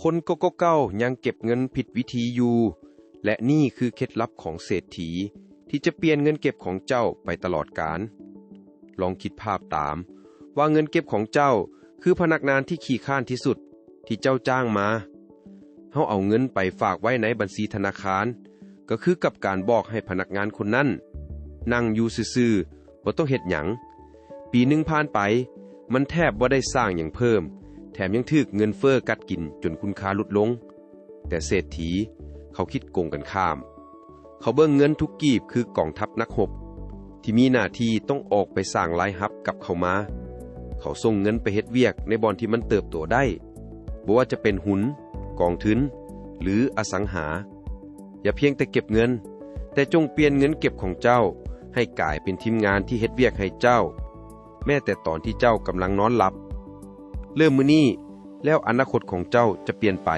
ຄົນເກົ່າໆຍັງເກັບເງິນຜິດວິທີຢູ່ ແລະ ນີ້ຄືເຄັດລັບຂອງເສດຖີທີ່ຈະປ່ຽນເງິນເກັບຂອງເຈົ້າໄປຕະຫຼອດການ. ລອງຄິດພາບຕາມວ່າເງິນເກັບຂອງເຈົ້າຄືພະນັກງານທີ່ຂີ້ຄ້ານທີ່ສຸດທີ່ເຈົ້າຈ້າງມາ. ເຮົາເອົາເງິນໄປຝາກໄວ້ໃນບັນຊີທະນາຄານ ກໍຄືກັບການບອກໃຫ້ພະນັກງານຄົນນັ້ນນັ່ງຢູ່ຊື່ໆ ບໍ່ຕ້ອງເຮັດຫຍັງ. ປີໜຶ່ງຜ່ານໄປ, ມັນແທບບໍ່ໄດ້ສ້າງຫຍັງເພີ່ມ, ແຖມຍັງຖືກເງິນເຟີ້ກັດກິນຈົນຄຸນຄ່າຫຼຸດລົງ. ແຕ່ເສດຖີເຂົາຄິດກົງກັນຂ້າມ. ເຂົາເບິ່ງເງິນທຸກກີບຄືກອງທັບນັກຮົບ ທີ່ມີໜ້າທີ່ຕ້ອງອອກໄປສ້າງລາຍຮັບກັບເຂົ້າມາ. ເຂົາສົ່ງເງິນໄປເຮັດວຽກໃນບ່ອນທີ່ມັນເຕີບໂຕໄດ້, ບໍ່ວ່າຈະເປັນຫຸນ, ກອງທຶນ ຫຼື ອະສັງຫາ. ຢ່າພຽງແຕ່ເກັບເງິນ, ແຕ່ຈົ່ງປ່ຽນເງິນເກັບຂອງເຈົ້າໃຫ້ກາຍເປັນທີມງານທີ່ເຮັດວຽກໃຫ້ເຈົ້າ, ແມ້ແຕ່ຕອນທີ່ເຈົ້າກຳລັງນອນຫຼັບ. ເລີ່ມມື້ນີ້, ແລ້ວອະນາຄົດຂອງເຈົ້າຈະປ່ຽນໄປ.